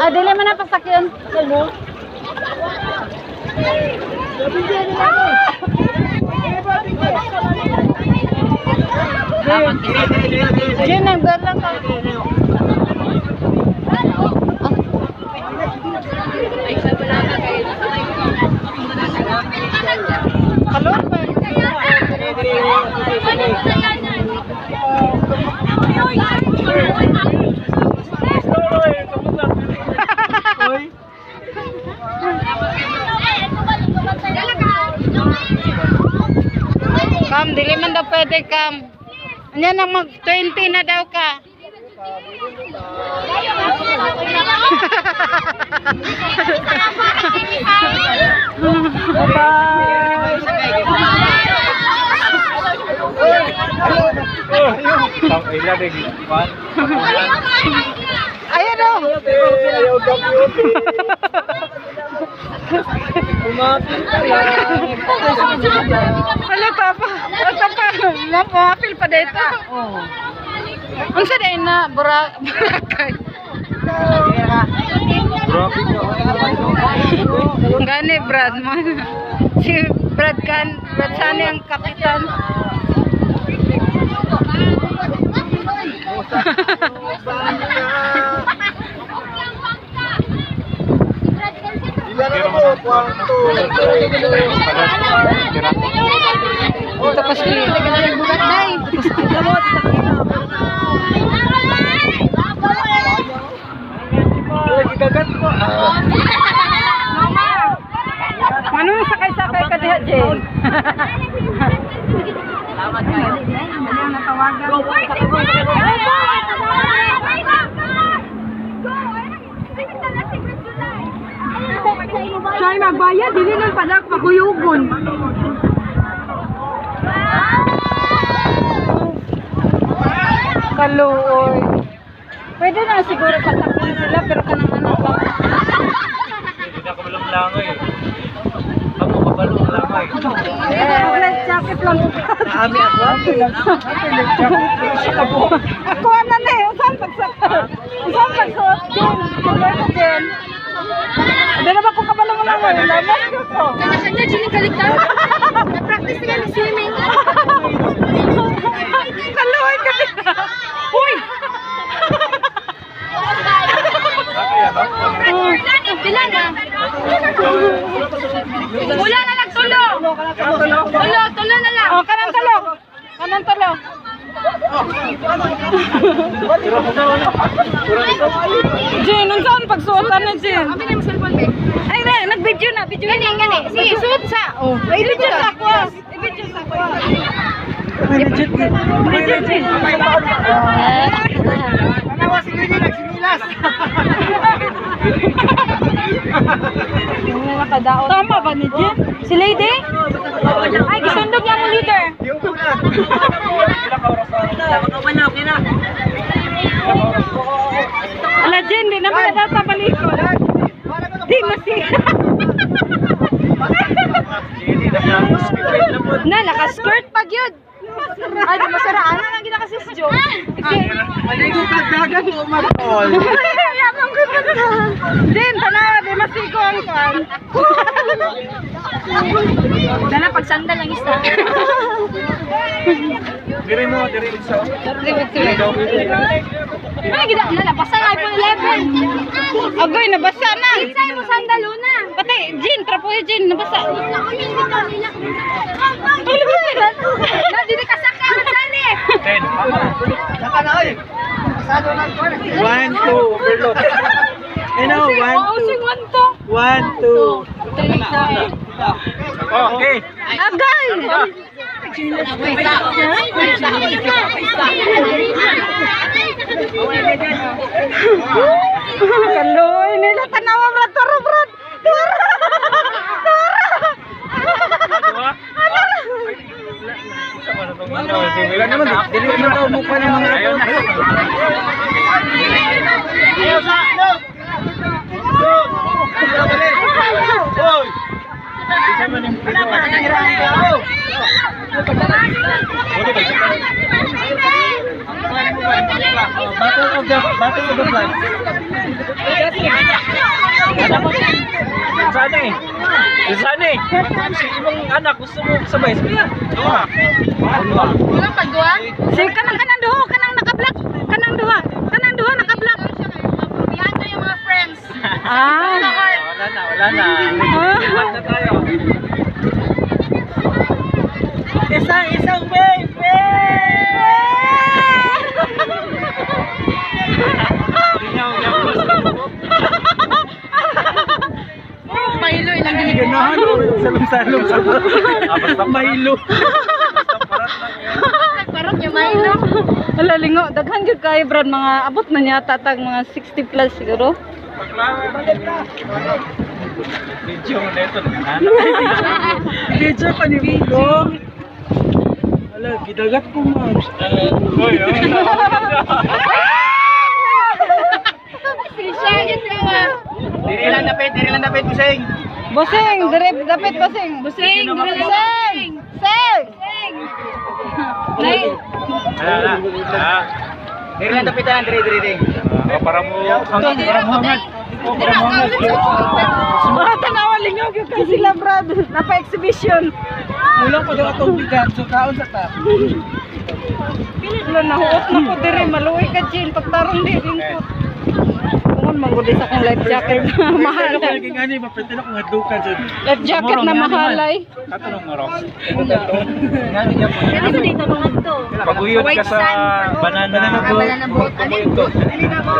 Ah, dili man na pasakyon. Jin, nagbar lang ka. Kalor pa. Kam, dili man daw pwede, Kam. Anya nang mag 20 na daw ka. Ayan o. Ayaw ka beauty. Kumapit ka lang. Hala, papa. Ito pa. Mapapil pa dito. Oh. Ang sa din na, Boracay. Grabe ka. Gani, Brad mo. Si Brad kan, Brad Sani ang kapitan. Ilan na mo? 1, 2, 3, 4. Ito pa si Gigagat mo. Ano sakay-sakay ka diha, Jane? Salamat kayo. Siya magbayad, dili nang padak pakuyugon. Kaluoy. Pwede na siguro pasakyan sila pero kanang anak lang. Hindi na kabalong langoy. Ako kabalong langoy. Life jacket lang. Ami ako. Ako ana na eh, saan pagsakay? Saan pagsuot? Jen, tuloy ko Jen. Dala ba ko kabalong langoy? Lamas ko ko. Kanya-kanya, Jilly Kaligtan. Na-practice nga ng swimming. Kaluoy ka din. Uy! Pila na? Wala na lang, tulo! Tulo, tulo na lang! Oh, kanang tulo. Kanang tulo. Jin, unsa ang pagsuotan na Jin? Kami na yung cellphone, babe. Ay, na, nag-video na, video Gani, gani. Sige, suot sa. Oh, i-video sa ako. I-video sa ako. Video, Jin. Ano si Lily nagsinilas? Tama ba ni Jin? Si Lady? Ay, gisundog niya mo leader. Yung una. Ala, Jin, di naman na palikod. Di masi. Na, naka-skirt pag yun. Ay, di masara. Ano lang kita kasi si Joe. Maligo ka dagat o umatol. Jin, tanawa, di masigo ang kan. Dala, pagsandal lang isa. Diri mo, diri sa. Ay, gida, na, nabasa ang iPhone 11. Agoy, nabasa na. Sa'yo mo sandalo na. Pati, Jin, trapo Jin, nabasa. Na, dili ka sakay, magsani. 10. Saka na oy. Pasado na ko. 1 2 overload. Ano, 1 Oo, sing 1 to. 1 2. Okay. Agay! Kaloy nila tanawa brad, tara brad. Tara. Tara. Wala naman, dili naman daw mukha ng mga ato. Ayaw sa no. Oy. Isa man yung Battle of the Battle of the Flag. Sana eh. Sana eh. Si imong anak gusto mo sabay. Sige na. Duha. Duha. Walang pagduha? Si kanang kanang duha, kanang naka-black, kanang duha, kanang duha naka-black. Beyond na yung mga friends. Ah. Wala na, wala na. Lipat na tayo. Isang, isang wave! Lingaw, lingaw. Mahilo ilang ginagawa. Ganahan, salong-salong. Ah, basta Milo. Basta parat lang yun. Nagparot yung Milo. Wala lingo, daghan gyud kayo brad, mga abot na niya tatag mga 60 plus siguro. Video mo na ito. Video pa ni Bugo. Ala, gidagat ko man. Uy, oh. Siya, yun ka ba? Diri lang dapit, diri lang dapit, Buseng. Bosing, dire dapit bosing. Busing, Busing. Sing. Nay, Ala, ala. Ah. Diri lang dapitan, diri diri diri. Oh, para mo, para mo hangat. Oh, para mo hangat. Mga tanawa lingaw gyud kay sila brad. Napa exhibition. Kulang pa daw atong bigat, so kaon sa ta. Wala nahuot na ko dire maluoy ka Jane pagtarong di lingkot. Tungon manggudi sa akong life jacket na mahal. Ano kung naging ani, mapintin ako hadlukan jud. Life jacket na mahalay. Tatanong mo, Rox. Pero sa dito mga to. Paguyod ka sa banana. Banana boat. Ano yung boat? Dili na mo.